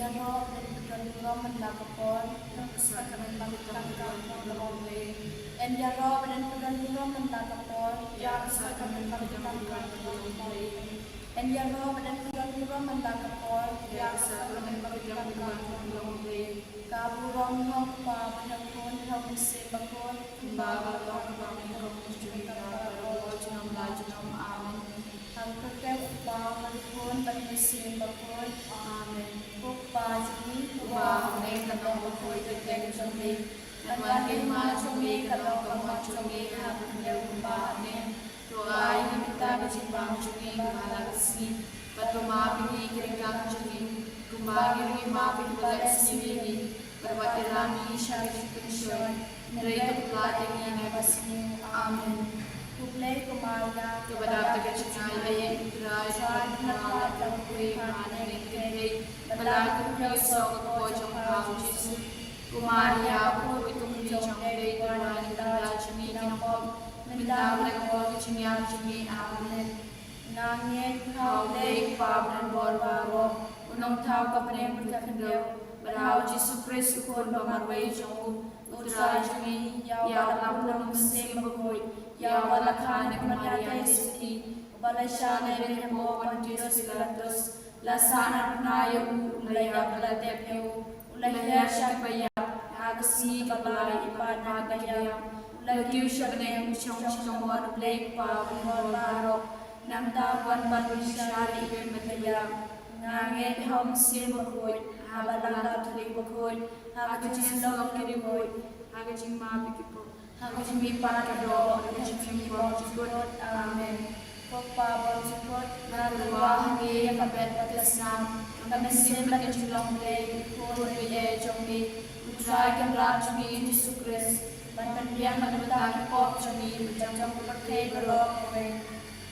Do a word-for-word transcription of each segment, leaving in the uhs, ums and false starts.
Ïaroh ba don pyndonkam man la ka por, ïa ka sakramen ba ka tang ka por. Ïaroh ba don pyndonkam man la ka por, ïa ka sakramen ba ka tang ka por. Ïaroh ba don pyndonkam man la ka por, ïa ka sakramen ba ka tang ka por. Ka burom ha u Kpa bad ha u Khun bad ha u Mynsiem Bakhuid. Kumba ka long, kumba ka long, kumba ka long, junom la junom. Amen. Ha ka kyrteng u Kpa bad u Khun bad u Mynsiem Bakhuid. Amen. Ko Kpa jong ngi, uba ha bneng, ka long bakhuid ka kyrteng jong me. Ngan wan ka hima jong me, ka long ka mon jong me, ha pyrthei kumba ha bneng. To ai ha ngi mynta ka jingbam jong ngi kaba ha la ka sngi. Bad to map ïa ngi ki ryngkang jong ngi, kumba ngi ruh ngi map ïa kiba leh sniew ïa ngi. Bad wat ïalam ngi sha ka jingpynshoi, hynrei to pynlah ïa ngi na ka sniew. Amen. Khublei ko Maria, kaba dap da ka jingaiei, U Trai u don bad pha, bad pha ha ki kynthei, bad la ka kyrteng u ïew soh ka kpoh jong pha u Jisu. Ko Maria, bakhuid ka kmie jong U Blei, to duwai ïa ngi ki nongpop, mynta bad ha ka por ka jingïap jong ngi. Amen. Nga ngeit ha U Blei Kpa badonbor baroh, U Nongthaw ka bneng bad ka khyndew, bad ha U Jisu Khrist U Khun ba marwei jong u, U Trai jong ngi, ïa uba la pun U Mynsiem Bakhuid, ïa uba la kha na ka Maria Theisotti, uba la shah na i Bethlehem u Pontius Pilatus, la sahnarphna ïa u, la ïap, la tep ïa u, u la hiar sha kiba ïap, ha ka sngi kaba lai u la ïoh pat na kiba ïap, u la kiew sha bneng, u shong sha kamon U Blei Kpa badonbor baroh. Nangta u wan ban bishar ïa kiba ïap. Nga ngeit ha U Mynsiem Bakhuid, ha Balang Katholik bakhuid, ha ka jingïasyllok ki riewkhuid, ha ka jingmap ïa ki pop, ha ka jingmihpat ka doh, ha ka jingim bymjukut. Amen. Ko Kpa bymjukut, nga tyrwa ha me ïa ka met bad ka snam, ka mynsiem bad ka jinglong Blei, U Khun baieit jong me, U Trai Kynrad jong ngi U Jisu Khrist, ban pynbiang na ka bynta ki pop jong ngi bad jong ka pyrthei baroh kawei.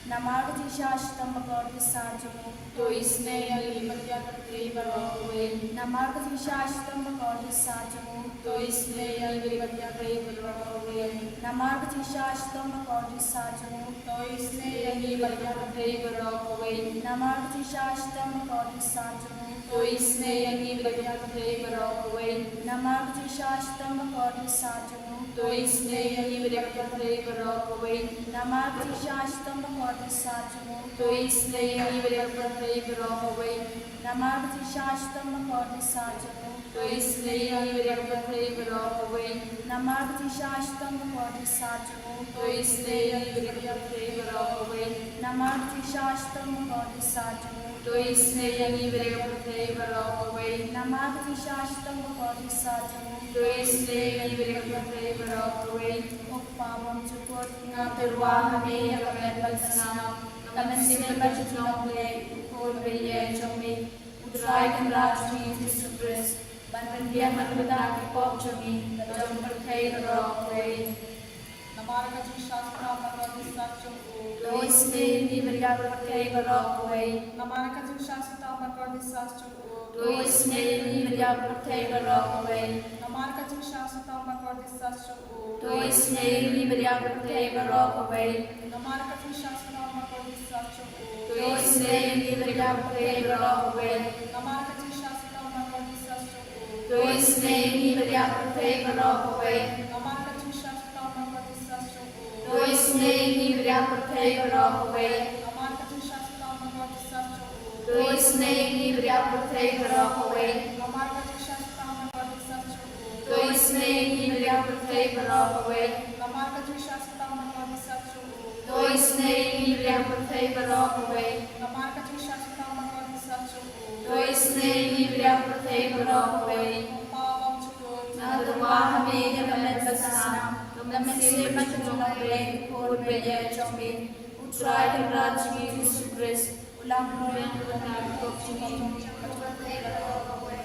Namar ka jingshah shitom bakordit sah jong u, to isynei ïa ngi bad ïa ka pyrthei baroh kawei. Namar ka jingshah shitom bakordit sah jong u, to isynei ïa ngi bad ïa ka pyrthei baroh kawei. Namar ka jingshah shitom bakordit sah jong u, to isynei ïa ngi bad ïa ka pyrthei baroh kawei. Namar ka jingshah shitom bakordit sah jong u, to isynei ïa ngi bad ïa ka pyrthei baroh kawei. Namar ka jingshah shitom bakordit sah jong u, to isynei ïa ngi bad ïa ka pyrthei baroh kawei. Namar ka jingshah shitom bakordit sah jong u, to isynei ïa ngi bad ïa ka pyrthei baroh kawei. Namar ka jingshah shitom bakordit sah jong u, to isynei ïa ngi bad ïa ka pyrthei baroh kawei. Namar ka jingshah shitom bakordit sah jong u, to isynei ïa ngi bad ïa ka pyrthei baroh kawei. Namar ka jingshah shitom bakordit sah jong u, to isynei ïa ngi bad ïa ka pyrthei baroh kawei. Namar ka jingshah shitom bakordit sah jong u, to isynei ïa ngi bad ïa ka pyrthei baroh kawei. Ko Kpa bymjukut, nga tyrwa ha me ïa ka met bad ka snam, ka mynsiem bad ka jinglong Blei, U Khun baieit jong me, U Trai Kynrad jong ngi U Jisu Khrist, ban pynbiang na ka bynta ki pop jong ngi bad jong ka pyrthei baroh kawei. Namar ka jingshah shitom bakordit sah jong u, to isynei ïa ngi bad ïa ka pyrthei baroh kawei. Namar ka jingshah shitom bakordit sah jong u, to isynei ïa ngi bad ïa ka pyrthei baroh kawei. Namar ka jingshah shitom bakordit sah jong u, to isynei ïa ngi bad ïa ka pyrthei baroh kawei. Namar ka jingshah shitom bakordit sah jong u, to isynei ïa ngi bad ïa ka pyrthei baroh kawei. Namar ka jingshah shitom bakordit sah jong u, to isynei ïa ngi bad ïa ka pyrthei baroh kawei. Namar ka jingshah shitom bakordit sah jong u, to isynei ïa ngi bad ïa ka pyrthei baroh kawei. Namar ka jingshah shitom bakordit sah jong u, to isynei ïa ngi bad ïa ka pyrthei baroh kawei. Namar ka jingshah shitom bakordit sah jong u, to isynei ïa ngi bad ïa ka pyrthei baroh kawei. Namar ka jingshah shitom bakordit sah jong u, to isynei ïa ngi bad ïa ka pyrthei baroh kawei. Namar ka jingshah shitom bakordit sah jong u, to isynei ïa ngi bad ïa ka pyrthei baroh kawei. Ko Kpa bymjukut, nga tyrwa ha me ïa ka met bad ka snam, ka mynsiem bad ka jinglong Blei, U Khun baieit jong me, U Trai Kynrad jong ngi U Jisu Khrist, u la pynbiang na ka bynta ki pop jong ngi bad jong ka pyrthei baroh kawei.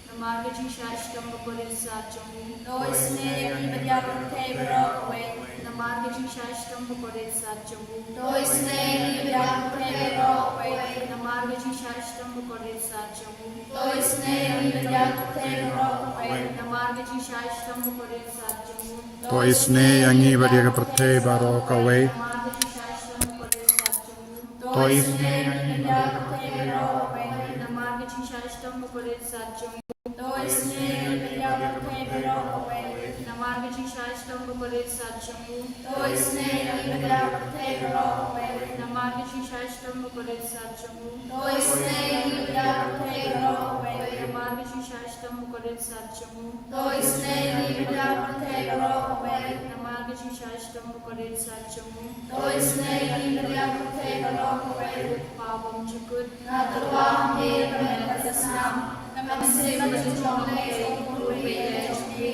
Namar ka jingshah shitom bakordit sah jong u, to isynei ïa ngi bad ïa ka pyrthei baroh kawei. Namar ka jingshah shitom bakordit sah jong u, to isynei ïa ngi bad ïa ka pyrthei baroh kawei. Namar ka jingshah shitom bakordit sah jong u, to isynei ïa ngi bad ïa ka pyrthei baroh kawei. Namar ka jingshah shitom bakordit sah jong u, to isynei ïa ngi bad ïa ka pyrthei baroh kawei. Namar ka jingshah shitom bakordit sah jong u, to isynei ïa ngi bad ïa ka pyrthei baroh kawei. Namar ka jingshah shitom ba kordit sat jong u. To isynei ïa ngi bad ïa ka pyrthei baroh kawei. Namar ka jingshah shitom ba kordit sat jong u. To isynei ïa ngi bad ïa ka pyrthei baroh kawei. Namar ka jingshah shitom ba kordit sat jong u. To isynei ïa ngi bad ïa ka pyrthei baroh kawei. Namar ka jingshah shitom ba kordit sat jong u. To isynei ïa ngi bad ïa ka pyrthei baroh kawei. Namar ka jingshah shitom ba kordit sat jong u. To isynei ïa ngi bad ïa ka pyrthei baroh kawei. Kpa bymjukut. Nga tyrwa ha me ka met bad ka snam, ka mynsiem bad ka jinglong lei jong u kyrhai jong me,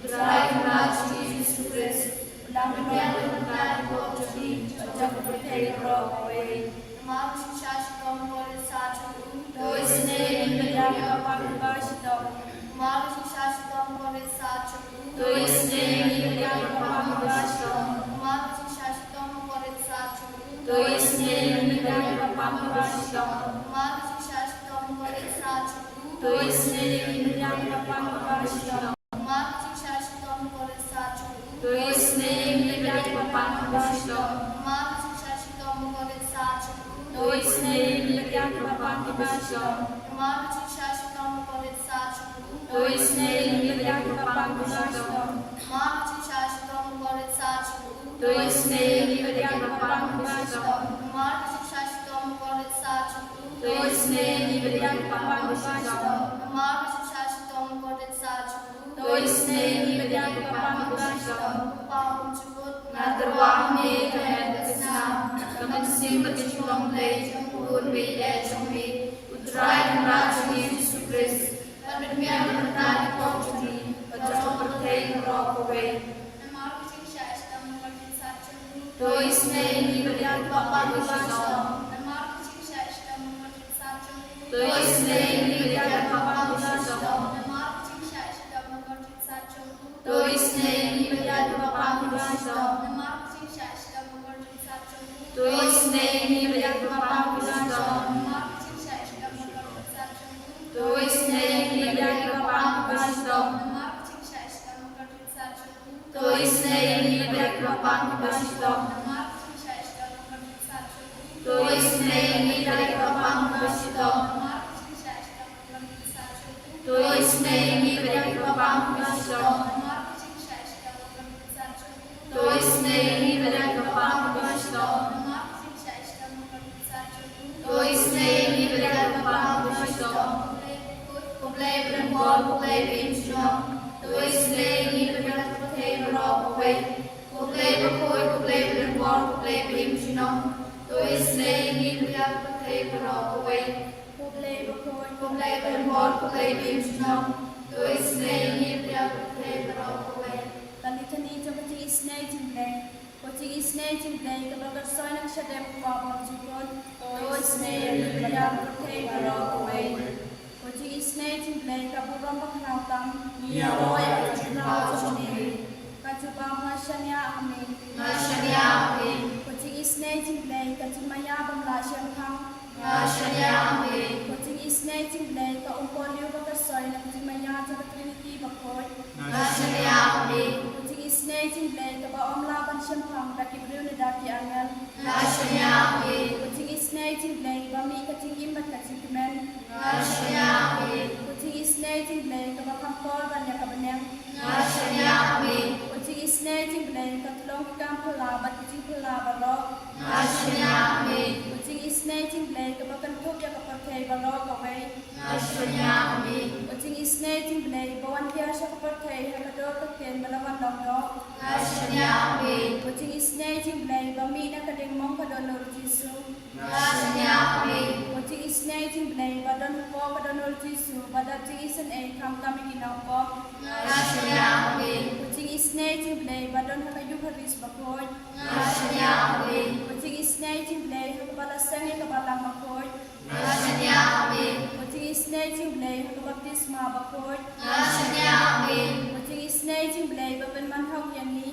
U Trai Kynrad jong ngi Jisu Khrist, u la pynbiang na ka bynta ka pop jong ngi bad jong ka pyrthei baroh kawei. Namar ka jingshah shitom ba kordit sat jong u. To isynei ïa ngi bad ïa ka pang kaba shitom. Namar ka jingshah shitom ba kordit sat jong u. To isynei ïa ngi bad ïa ka pang kaba shitom. Namar ka jingshah shitom ba kordit sat jong u. To isynei ïa ngi bad ïa ka pang kaba shitom. Namar ka jingshah shitom ba kordit sat jong u. To isynei ïa ngi bad ïa ka pang kaba shitom. Namar ka jingshah shitom ba kordit sat jong u. To isynei ïa ngi bad ïa ka pang kaba shitom. Namar ka jingshah shitom ba kordit sat jong u. To isynei ïa ngi bad ïa ka pang kaba shitom. Namar ka jingshah shitom ba kordit sat jong u. To isynei ïa ngi bad ïa ka pang kaba shitom. Namar ka jingshah shitom ba kordit sat jong u. To isynei ïa ngi bad ïa ka pang kaba shitom. Namar ka jingshah shitom ba kordit sat jong u. To isynei ïa ngi bad ïa ka pang kaba shitom. Namar ka jingshah shitom ba kordit sat jong u. To isynei ïa ngi bad ïa ka pang kaba shitom. Kpa bymjukut. Nga tyrwa ha me ka met bad ka snam, ka mynsiem bad ka jinglong lei jong u kyrhai jong me, U Trai Kynrad jong ngi Jisu Khrist, ba la pynbiang na ka bynta ka pop jong ngi bad jong ka pyrthei baroh kawei. Namar ka jingshah shitom ba kordit sat jong u. To isynei ïa ngi bad ïa ka pang kaba shitom. Namar ka jingshah shitom ba kordit sat jong u. To isynei ïa ngi bad ïa ka pang kaba shitom. Namar ka jingshah shitom ba kordit sat jong u. To isynei ïa ngi bad ïa ka pang kaba shitom. Namar ka jingshah shitom ba kordit sat jong u. To isynei ïa ngi bad ïa ka pang kaba shitom. Namar ka jingshah shitom ba kordit sat jong u. To isynei ïa ngi bad ïa ka pang kaba shitom. Namar ka jingshah shitom ba kordit sat jong u. To isynei ïa ngi bad ïa ka pang kaba shitom. Namar ka jingshah shitom ba kordit sat jong u. To isynei ïa ngi bad ïa ka pang kaba shitom. Namar ka jingshah shitom ba kordit sat jong u. To isynei ïa ngi bad ïa ka pang kaba shitom. Namar ka jingshah shitom ba kordit sat jong u. To isynei ïa ngi bad ïa ka pang kaba shitom. Namar ka jingshah shitom ba kordit sat jong u. To isynei ïa ngi bad ïa ka pang kaba shitom. Khublei ba don bor, khublei ba im junom. To isynei ïa ngi bad ïa ka pyrthei baroh kawei. Khublei bakhuid, khublei ba don bor, khublei ba im junom. To isynei ïa ngi bad ïa ka pyrthei baroh kawei. Khublei bakhuid, khublei ba don bor, khublei ba im junom. To isynei ïa ngi bad ïa ka pyrthei baroh kawei. Ka litany jong ka jingisynei jong U Blei. Ko jingisynei jong U Blei kaba la kyrsoi na ka shadem u Kpa bymjukut, to isynei ïa ngi bad ïa ka pyrthei baroh kawei. Ko jingisynei jong U Blei ka burom bakhlawtam, ngi ïaroh ïa ka jingpynpaw jong me. Ka jubab, nga shaniah ha me. Nga shaniah ha me. Ko jingisynei jong U Blei ka jingmaïa bym lah shemphang, nga shaniah ha me. Ko jingisynei jong U Blei ka umpohliew ba kyrsoi na ka jingmaïa jong ka Trinity bakhuid, nga shaniah ha me. Ko jingisynei jong U Blei kaba ym lah ban shemphang da ki briew ne da ki angel, nga shaniah ha me. Ko jingisynei jong U Blei kaba mih ka jingim bad ka jingkmen, nga shaniah ha me. Ko jingisynei jong U Blei kaba kham kor ban ïa ka bneng, nga shaniah ha me. Ko jingisynei jong U Blei ka tyllong ki kam phylla bad ki jingphylla baroh, nga shaniah ha me. Ko jingisynei jong U Blei kaba kynthup ïa ka pyrthei baroh kawei, nga shaniah ha me. Ko jingisynei jong U Blei ba wan hiar sha ka pyrthei ha ka dur ka ktien ba la wan long noh, nga shaniah ha me. Ko jingisynei jong U Blei ba mih na ka diengmong ka dohnud u Jisu, nga shaniah ha me. Ko jingisynei jong U Blei ba don hapoh ka dohnud u Jisu ba dap jingisynei khamtam ïa ki nongpop, nga shaniah ha me. Ko jingisynei jong U Blei ba don ha ka Eukharist bakhuid, nga shaniah ha me. Ko jingisynei jong U Blei ha kaba la seng ïa ka Balang bakhuid, nga shaniah ha me. Ko jingisynei jong U Blei ha ka baptisma bakhuid, nga shaniah ha me. Ko jingisynei jong U Blei ba pynman hok ïa ngi,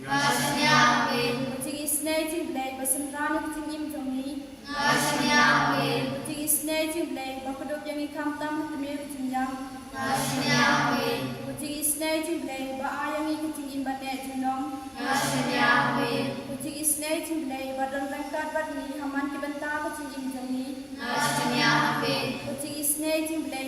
nga shaniah ha me. Ko jingisynei jong U Blei ba synran ïa ka jingim jong ngi, nga shaniah ha me. Ko jingisynei jong U Blei ba kdup ïa ngi khamtam ha tmier u jingïap, nga shaniah ha me. Ko jingisynei jong U Blei ba ai ïa ngi ka jingim ba neh junom, nga shaniah ha me. Ko jingisynei jong U Blei ba don ryngkat bad ngi ha man ki bynta ka jingim jong ngi, nga shaniah ha me. Ko jingisynei jong U Blei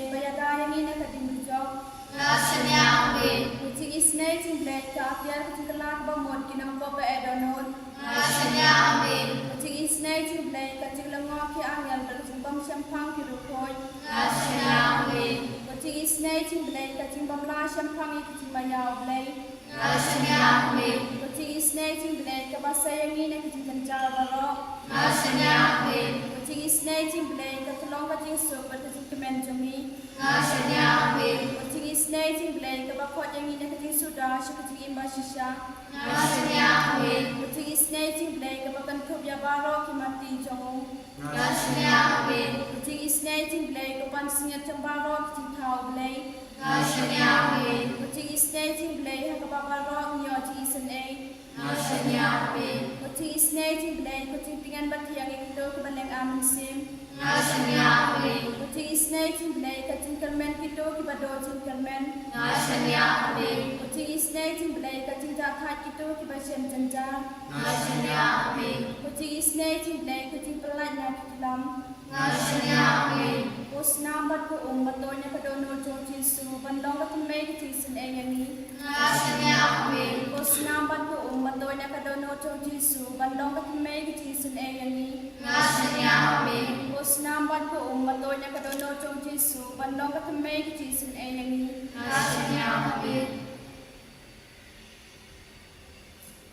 Ka jingkylla kaba mut ki nongpop ba eh dohnud. Nga shaniah, amen. Ka jingisynei jong U Blei, ka jinglyngngoh ki angel bad ka jingbymshemphang ki riewkhuid. Nga shaniah, amen. Ka jingisynei jong U Blei, ka jingbymlah shemphang ïa ki jingmaïa U Blei. Nga shaniah, amen. Ka jingisynei jong U Blei, kaba sei ïa ngi na ki jingjynjar baroh. Nga shaniah, amen. Ka jingisynei jong U Blei, ka tyllong ka jingsuk bad ka jingkmen jong ngi. Nga shaniah, amen. Ka jingisynei jong U Blei, kaba khot ïa ngi na ka jingsuda sha ka jingim bashisha. Nga shaniah, amen. Ka jingisynei jong U Blei, kaba kynthup ïa baroh ki matti jong u. Nga shaniah, amen. Ka jingisynei jong U Blei, ka pansngiat jong baroh ki jingthaw U Blei. Nga shaniah, amen. Ka jingisynei jong U Blei, ha kaba baroh ngi ïoh jingisynei. Nga shaniah, amen. Ka jingisynei jong U Blei, ka jingtngen bathiang ïa kito kiba lynga mynsiem. Nga shaniah, amen. Ka jingisynei jong U Blei, ka jingkyrmen kito kiba duh jingkyrmen. Nga shaniah, amen. Ka jingisynei jong U Blei, ka jingjahthait kito kiba shem jynjar. Nga shaniah, amen. Ka jingisynei jong U Blei, ka jingpyllait na ki klam. Nga shaniah, amen. Ko snam bad ko um ba toñ ïa ka dohnud jong U Jisu ban long ka thymmei ka jingisynei ïa ngi. Nga shaniah, amen. Ko snam bad ko um ba toñ ïa ka dohnud jong U Jisu ban long ka thymmei ka jingisynei ïa ngi. Nga shaniah, amen. Ko snam bad ko um ba toñ ïa ka dohnud jong U Jisu ban long ka thymmei ka jingisynei ïa ngi. Nga shaniah, amen.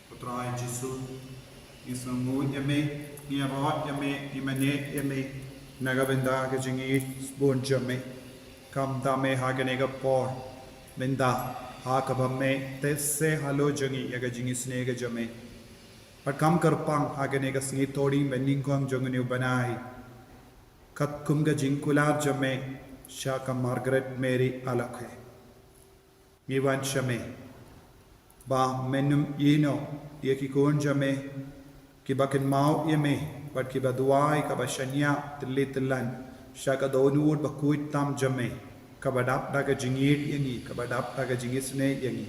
Ko Trai Jisu, ngi sngewnguh ïa me, ngi ïaroh ïa me, ngi mane ïa me na ka bynta ka jingïeit bun jong me. Khamtam me ha kane ka por, bynta ha kaba me teh se halor jong ngi ïa ka jingisynei ka jong me. Bad kham kyrpang ha kane ka sngi Thohdieng banyngkong jong une u bnai, katkum ka jingkular jong me sha ka Margaret Mary Alakhwe. Ngi wan sha me ba men ym ïehnoh ïa ki khun jong me kiba kynmaw ïa me bad kiba duwai kaba shaniah tylli tyllan sha ka dohnud bakhuid tam jong me, kaba dap da ka jingïeit ïa ngi, kaba dap da ka jingisynei ïa ngi.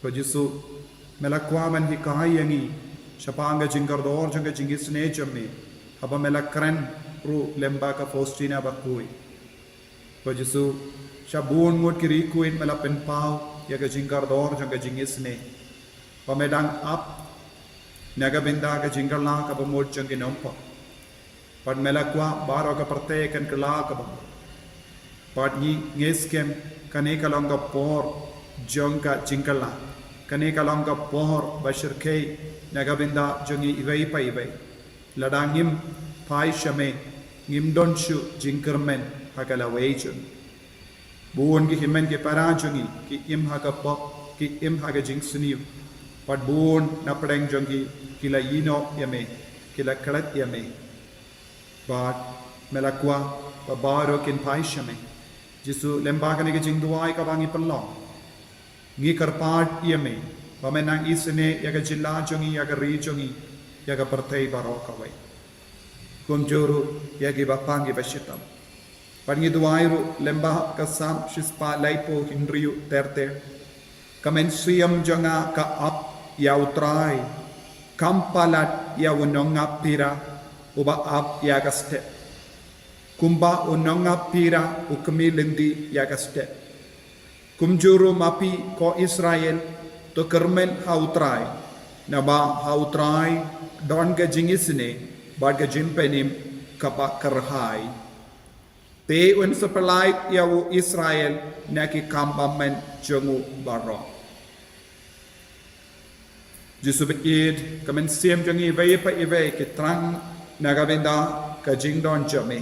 Ko Jisu, me la kwah ban hikai ïa ngi shaphang ka jingkordor jong ka jingisynei jong me, haba me la kren ruh lem bad ka Faustina Bakhuid. Ko Jisu, sha bun ngut ki riewkhuid me la pynpaw ïa ka jingkordor jong ka jingisynei ba me dang ap na ka bynta ka jingkylla kaba mut jong ki nongpop. Bad me la kwah baroh ka pyrthei kan kylla kaba mut. Bad ngi ngeit skhem kane ka long ka por jong ka jingkylla, kane ka long ka por ba shyrkhei na ka bynta jong ngi iwei pa iwei. Lada ngim phai sha me, ngim don shuh jingkyrmen ha ka lawei jong ngi. Bun ki hynmen ki para jong ngi ki im ha ka pop, ki im ha ka jingsniew. Bad bun na pdeng jong ngi ki la ïehnoh ïa me, ki la klet ïa me. Bad me la kwah ba baroh kin phai sha me. Jisu, lem bad kane ka jingduwai kaba ngi pynlong, ngi kyrpad ïa me ba me nang isynei ïa ka jylla jong ngi, ïa ka ri jong ngi, ïa ka pyrthei baroh kawei, kumjuh ruh ïa kiba pang kiba shitom. Bad ngi duwai ruh lem bad ka Salm shispah laiphew hynriew ter ter: Ka mynsiem jong nga ka ap ïa U Trai, kam palat ïa u nongap pira uba ap ïa ka step. Kumba u nongap pira u kmie lynti ïa ka step, kumjuh ruh ma phi, ko Israel, to kyrmen ha U Trai, naba ha U Trai don ka jingisynei bad ka jingpynim kaba kyrhai. Te un sa pyllait ïa u Israel na ki kam bymman jong u baroh. Jisu baieit, ka mynsiem jong ngi iwei pa iwei ki thrang na ka bynta ka jingdon jong me.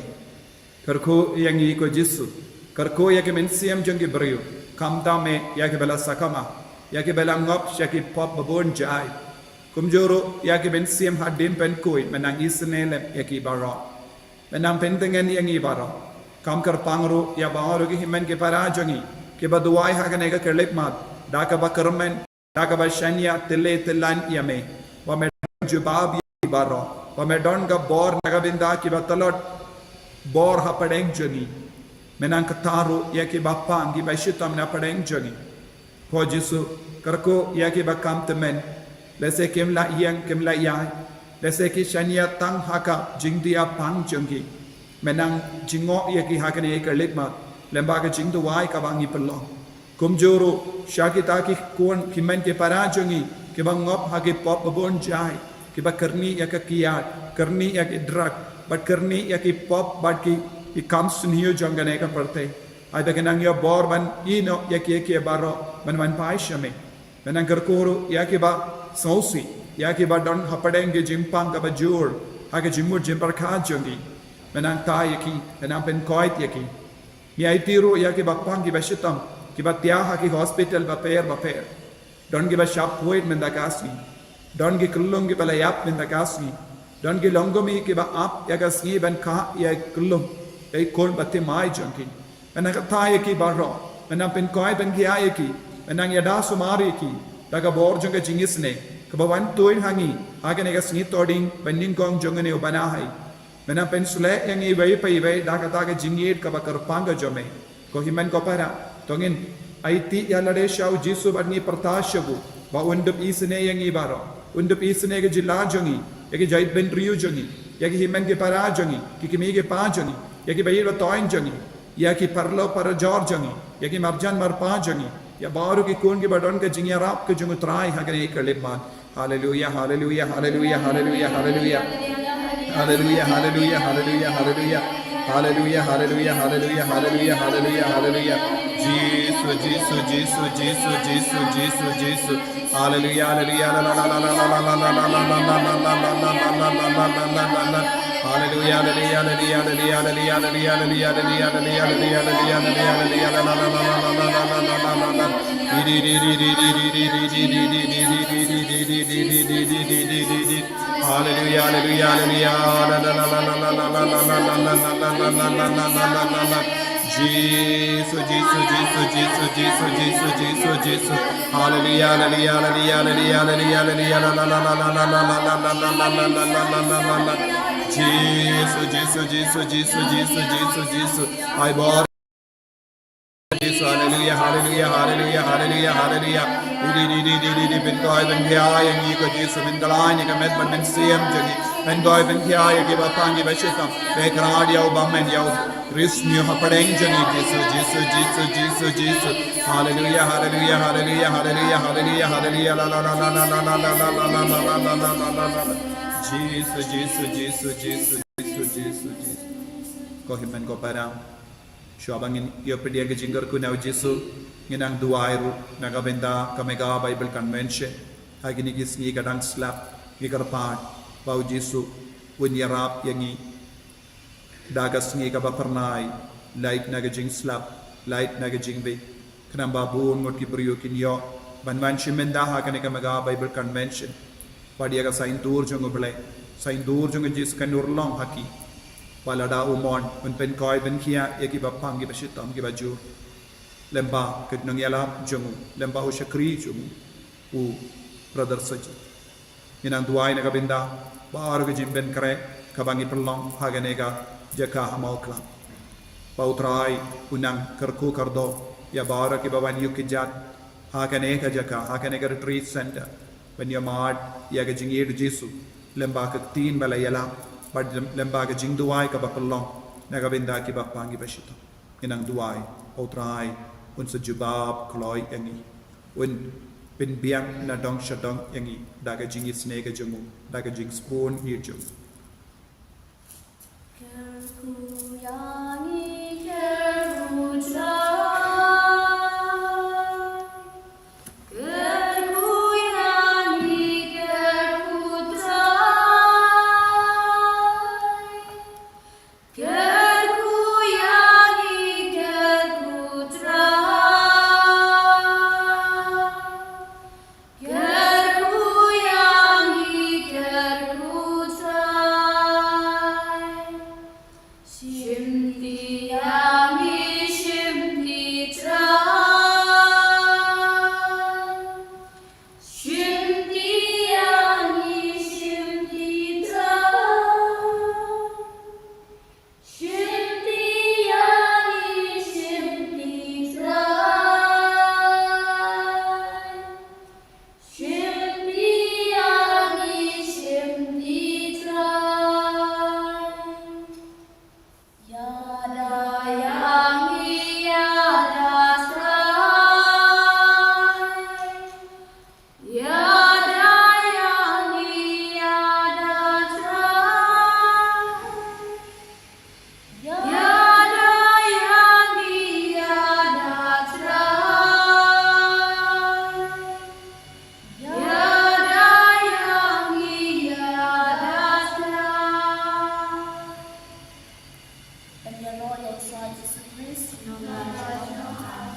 Kyrkhu ïa ngi ko Jisu, kyrkhu ïa ki mynsiem jong ki briew, khamtam me ïa kiba la sakma, ïa kiba la ngop sha ki pop babun jait. Kumjuh ruh ïa ki mynsiem hadien pynkhuid, me nang isynei lem ïa ki baroh. Me nang pyntngen ïa ngi baroh. Kham kyrpang ruh ïa baroh ki hynmen ki para jong ngi kiba duwai ha kane ka Kyrlitmat da kaba kyrmen, da kaba shaniah tylli tyllan ïa me, ba me don jubab ïa ki baroh, ba me don ka bor na ka bynta kiba tlot bor hapdeng jong ngi. Me nang kata ruh ïa kiba pang kiba shitom na pdeng jong ngi. Ko Jisu, kyrkhu ïa kiba kham tymmen, lehse kim lah ïeng, kim lah ïaid, lehse ki shaniah tang ha ka jingdiapang jong ki. Me nang jngoh ïa ki ha kane ka Kyrlitmat lem bad ka jingduwai kaba ngi pynlong. Kumjuh ruh sha kita ki khun ki hynmen ki para jong ngi kiba ngop ha ki pop babun jai, kiba kyrni ïa ka kiad, kyrni ïa ki drug, bad kyrni ïa ki pop bad ki, ki kam synñiew jong kane ka pyrthei. Ai ba kin nang ïoh bor ban ïehnoh ïa ki, ïa ki baroh ban wan phai sha me. Me nang kyrkhu ruh ïa kiba sngewsih, ïa kiba don hapdeng ki jingpang kaba jur ha ka jingmut jingpyrkhat jong ki. Me nang tai ïa ki, me nang pynkoit ïa ki. Ngi aiti ruh ïa kiba pang kiba shitom, kiba thiah ha ki hospital bapher bapher. Don kiba shah phuid mynta ka sngi. Don ki khyllung kiba la ïap mynta ka sngi. Don ki longkmie kiba ap ïa ka sngi ban kah ïa i khyllung, ïa i khun ba thymmai jong ki. Me nang kyntait ïa ki baroh, me nang pynkoit pynkhiah ïa ki, me nang ïada sumar ïa ki da ka bor jong ka jingisynei kaba wan tuid ha ngi ha kane ka sngi Thohdieng ba nyngkong jong une u bnai. Me nang pynsleh ïa ngi iwei pa iwei da kata ka jingïeit kaba kyrpang ka jong me. Ko hynmen ko para, to ngin aiti ïa lade sha u Jisu bad ngi pyrta sha u ba un dup isynei ïa ngi baroh, un dup isynei ïa ka jylla jong ngi, ïa ki jaitbynriew jong ngi, ïa ki hynmen ki para jong ngi, ki kmie ki kpa jong ngi, ïa kiba ïeit ba thoiñ jong ngi, ïa ki paralok parajor jong ngi, ïa ki marjan marpa jong ngi, ïa baroh ki khun kiba don ka jingïarap ka jong u Trai ha kane ka khyllipmat. Haleluia, haleluia, haleluia, haleluia, haleluia. Haleluia, haleluia, haleluia, haleluia. Haleluia, haleluia, haleluia, haleluia, haleluia, haleluia. Jisu, Jisu, Jisu, Jisu, Jisu, Jisu, Jisu. Haleluia, haleluia, la, la, la. Haleluia, haleluia, haleluia, haleluia. Haleluia, haleluia, haleluia. Jisu, Jisu, Jisu, Jisu, Jisu, Jisu, Jisu, Jisu. Haleluia, haleluia, haleluia, haleluia, haleluia, haleluia. La, la, la. Jisu, Jisu, Jisu, Jisu, Jisu, Jisu, Jisu. Ai bor Jisu, haleluia, haleluia, haleluia, haleluia, haleluia. Di, di, di, di, di, di, di, pynkoit pynkhiah ïa ngi ko Jisu, pynkylla ïa ka met bad mynsiem jong ngi. Pynkoit pynkhiah ïa kiba pang kiba shitom. Pynkylla ïa u bymman ïa u riewsniew hapdeng jong ngi Jisu, Jisu, Jisu, Jisu, Jisu. Haleluia, haleluia, haleluia, haleluia, haleluia, haleluia. La, la, la. Jisu, Jisu, Jisu, Jisu, Jisu, Jisu, Jisu. Ko hynmen ko para. Shuwa ba ngin ïoh pdiang ka jingkyrkhu na u Jisu, ngin nang duwai ruh na ka bynta ka Mega Bible Convention. Ha kine ki sngi ka dang slap, ngi kyrpad ba u Jisu un ïarap ïa ngi da ka sngi kaba phyrnai, lait na ka jingslap, lait na ka jingbieit. Khnang ba bun ngut ki briew kin ïoh ban wan shimet da ha kane ka Mega Bible Convention. Bad ïa ka saiñdur jong u Blei, saiñdur jong u Jisu kan urlong ha ki. Ba lada u mon, un pynkoit pynkhiah ïa kiba pang kiba shitom kiba jur. Lem bad ka nongïalap jong u, lem bad u shakri jong u, u Brother Sajid. Ngin nang duwai na ka bynta baroh ka jingpynkhreh kaba ngi pynlong ha kane ka jaka ha Mawklam. Ba u Trai un nang kyrkhu kyrdoh ïa baroh kiba wan ïuh kjat ha kane ka jaka, ha kane ka retreat center. Ban ïa mad ïa ka jingïeit u Jisu lem bad ka ktien ba la ïalap, bad lem bad ka jingduwai kaba pynlong na ka bynta kiba pang kiba shitom. Ngin nang duwai, u Trai un sa jubab kloi ïa ngi, un pynbiang na dong sha dong ïa ngi da ka jingisynei ka jong u, da ka jingsbun ïeit jong u. Ban ïaroh ïa u Trai Jisu Khrist. Namar jong ka